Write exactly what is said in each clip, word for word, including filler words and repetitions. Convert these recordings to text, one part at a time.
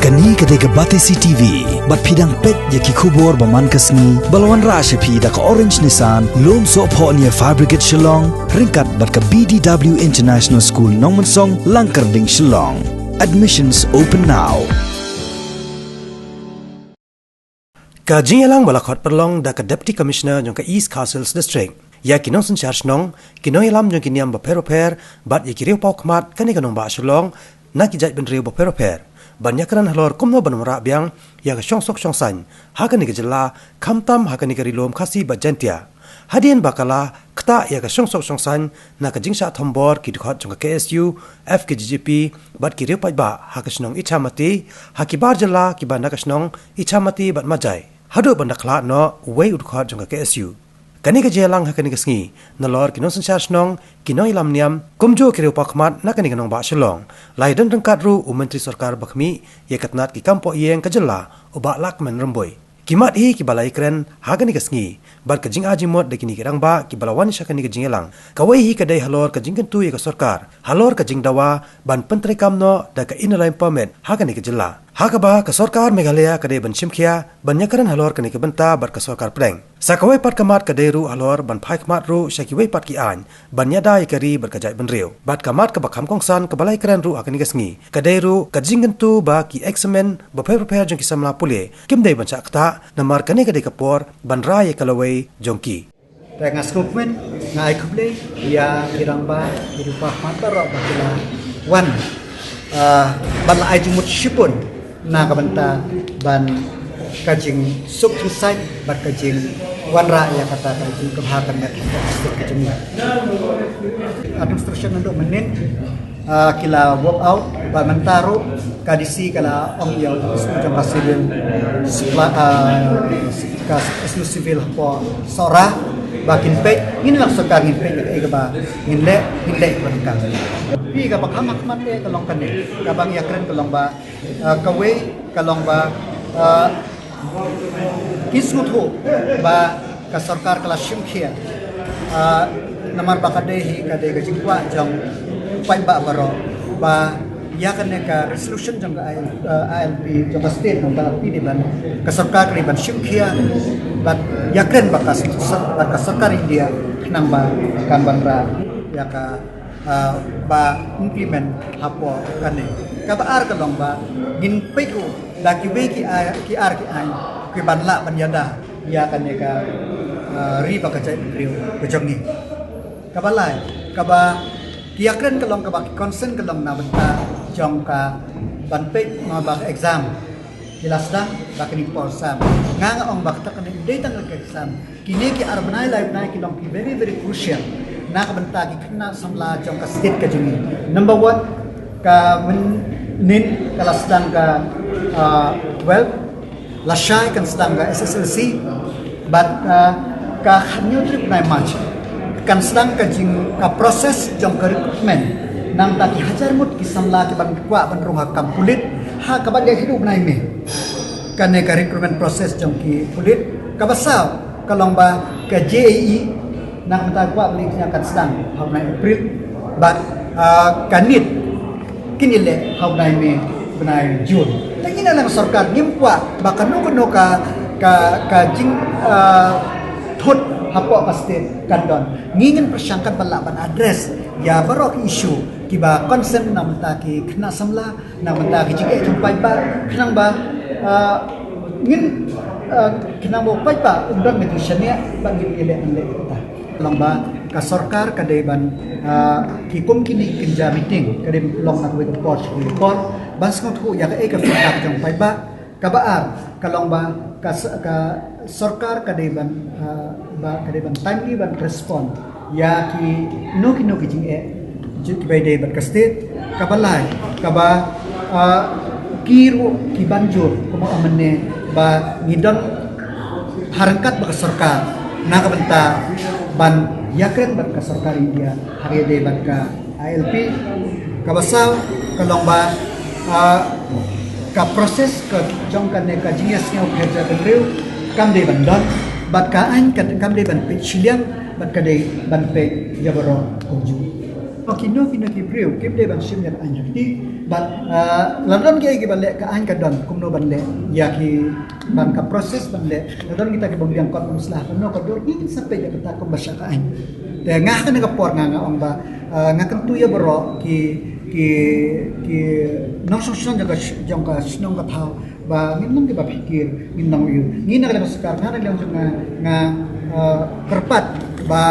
Kane ka dei ka Batesi T V, bad phi dang peit ïa ki khubor ba man ka sngi, ba la wanrah sha phi da ka Orange Nissan, Lumsohphoh near Fire Brigade Shillong, ryngkat bad ka B D W International School Nongmensong, Langkyrding, Shillong. Admissions open now. Ka jingïalang ba la khot pynlong da ka Deputy Commissioner jong ka East Khasi Hills District ïa ki nongsynshar shnong, ki nongïalam jong ki niam bapher bapher, bad ïa ki riew paw khmat kane ka nongbah Shillong, na ki jaitbynriew bapher bapher, ban ïakren halor kumno ban wanrah biang ïa ka shongsuk shongsaiñ ha kane ka jylla, khamtam ha kane ka Ri Lum Khasi bad Jaiñtia. Hadien ba ka la ktah ïa ka shongsuk shongsaiñ na ka jingshah thombor ki dkhot jong ka K S U, F K J G P, bad ki riew paidbah ha ka shnong Ichamati, ha ki bar jylla kiba na ka shnong Ichamati bad Majai, haduh ban da khlad noh uwei u dkhot jong ka K S U. Kane ka jingïalang ha kane ka sngi, nalor ki nongsynshar shnong, ki nongïalam niam, kumjuh ki riew paw khmat na kane ka nongbah Shillong, la ïadon ryngkat ruh u Myntri Sorkar Bakhmih ïa ka tnat ki kam poh ïing ka jylla, u Bah Lahkmen Rymbui. Ki mat hi kiba la ïakren ha kane ka sngi bad ka jingai jingmut da kine ki rangbah kiba la wan sha kane ka jingïalang. Kawei hi ka dei halor ka jingkyntu ïa ka sorkar halor ka jingdawa ban pyntreikam noh da ka Inner Line Permit ha kane ka jylla, ha kaba ka sorkar Meghalaya ka dei ban shim khia ban ïakren halor kane ka bynta bad ka sorkar pdeng. Sa kawei pat ka mat ka dei ruh halor ban phai khmat ruh sha kiwei pat ki aiñ ban ïada ïa ka ri bad ka jaitbynriew. Bad ka mat kaba kham kongsan kaba la ïakren ruh ha kane ka sngi ka dei ruh ka jingkyntu ba ki exam bapher bapher jong ki samla pule kim dei ban shah ktah, namar kane ka dei ka por ban rai ïa ka lawei jong ki. Te nga sngewkmen, nga ai khublei ïa ki rangbah, ki riew paw khmat baroh ba ki la wan, ah, ban la ai jingmut shibun na ka bynta ban ka jingsuk jingsaiñ bad ka jingwanrah ïa kata ka jingkyrpad ka met ka jong ngi. Administration naduh mynnin, ah, ki la walk out, bad mynta ruh ka D C ka la ong ïa u S P jong ka civil, supply, ah, ka S P civil hapoh Sohra, ba kin peit, ngin long sorkar ngin peit ïa kaei kaba ngin leh, ngin leh ïa kaba kan. Phi kaba kham ha khmat eh ka long kane, kaba ngi ïakren ka long ba, ah, kawei ka long ba, ah, ki sngewthuh ba ka sorkar ka la shim khia, ah, namar ba ka dei hi ka dei ka jingkwah jong u paidbah baroh ba ïa kane ka resolution jong ka I L, ah, I L P jong ka state, namar ba ka dei ban, ka sorkar ka dei ban shim khia bad ïakren bad ka, bad ka sorkar India khnang ba kan wanrah ïa ka, ah, ba implement hapoh kane. Kaba ar ka long ba ngin peit ruh da kiwei ki ar, ki ar ki aiñ ki ban lah ban ïada ïa kane ka, ah, ri bad ka jaitbynriew ka jong ngi. Kaba lai, kaba ki ïakren ka long, kaba ki concern ka long na bynta jong ka ban peit ma ba ka exam ki la sdang, ba kane ka por sam. Nga nga ong ba kata kane dei tang ka exam. Kine ki ar bnai lai bnai ki long ki very, very crucial na ka bynta ki khynnah samla jong ka state ka jong ngi. Number one, ka mynnin ka la sdang ka, ah, twelve, lashai kan sdang ka S S L C, bad, ah, ka hynñiew tarik bnai March kan sdang ka jing, ka process jong ka recruitment. Nangta ki hajar ngut ki samla ki ban kwah ban rung ha kam pulit, ha kaba dei haduh bnai May. Kane ka recruitment process jong ki pulit. Kaba saw ka long ba ka J E E, nangta kwah ba leh kan sdang ha u bnai April, bad, ah, ka NEET kin ïaleh ha u bnai May, bnai June. Te ngi na lang sorkar ngim kwah ba kano kano ka, ka, ka jing, ah, thut hapoh ka state kan don. Ngi ngin pyrshang kat ba lah ban address ïa baroh ki issue kiba concern na bynta ki khynnah samla, na bynta ki jingeh jong paidbah, khnang ba, ah, ngin, ah, khnang ba paidbah un don ka jingshaniah ba ngin ïaleh, ngin leh kata. Long ba ka sorkar ka dei ban, ah, ki kum kine ki kynja meeting ka dei long na kawei ka por sha kawei ka por ban sngewthuh ïa kaei ka feedback jong paidbah. Kaba ar ka long ba ka s-, ka sorkar ka dei ban, ah, ba ka dei ban timely ban respond ïa kino kino ki jingeh kiba ïadei bad ka state. Kaba lai, kaba, ah, ki ruh ki ban jur, kumba ong mynne, ba ngi don ha ryngkat bad ka sorkar na ka bynta ban ïakren bad ka sorkar India ha kaba ïadei bad ka I L P. Kaba saw ka long ba, ah, ka process ka jong kane ka jingïasngew pher jaitbynriew kam dei ban don, bad ka aiñ ka kam dei ban peit shiliang, bad ka dei ban peit ïa baroh kumjuh. Kino kino ki briew kim dei ban shim ïa ka aiñ ha kti, Bad la don ki, ki ban leh ka aiñ ka don kumno ban leh ïa ki, ban ka process ban leh. La don kita ki bym biang kot bym sla kumno ka dur, ngin sa peit ïa kata kumba sha ka aiñ. Te nga ha kane ka por nga nga ong ba nga kyntu ïa baroh ki, ki, ki nongshong shnong jong ka, jong ka shnong ka thaw ba ngin long kiba phikir, ngin long ïa u. Ngi na ka liang sorkar, nga na ka liang jong nga, nga kyrpad ba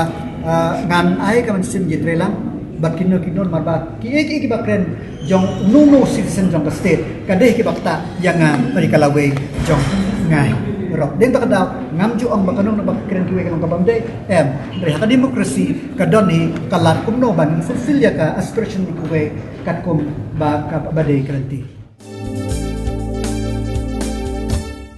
ngan ai ka mynsiem jingtreilang bad kino kino namar ba kiei kiei kiba kren jong uno uno u citizen jong ka state ka dei kiba ktah ïa nga bad ïa ka lawei jong nga. Baroh dei ba ka daw ngam ju ong ba kano kano ba kren kiwei ka long ka bym dei, em. Hynrei ha ka democracy ka don hi ka lad kumno ban fulfill ïa ka aspiration jong kiwei katkum ba ka ba dei ka lynti.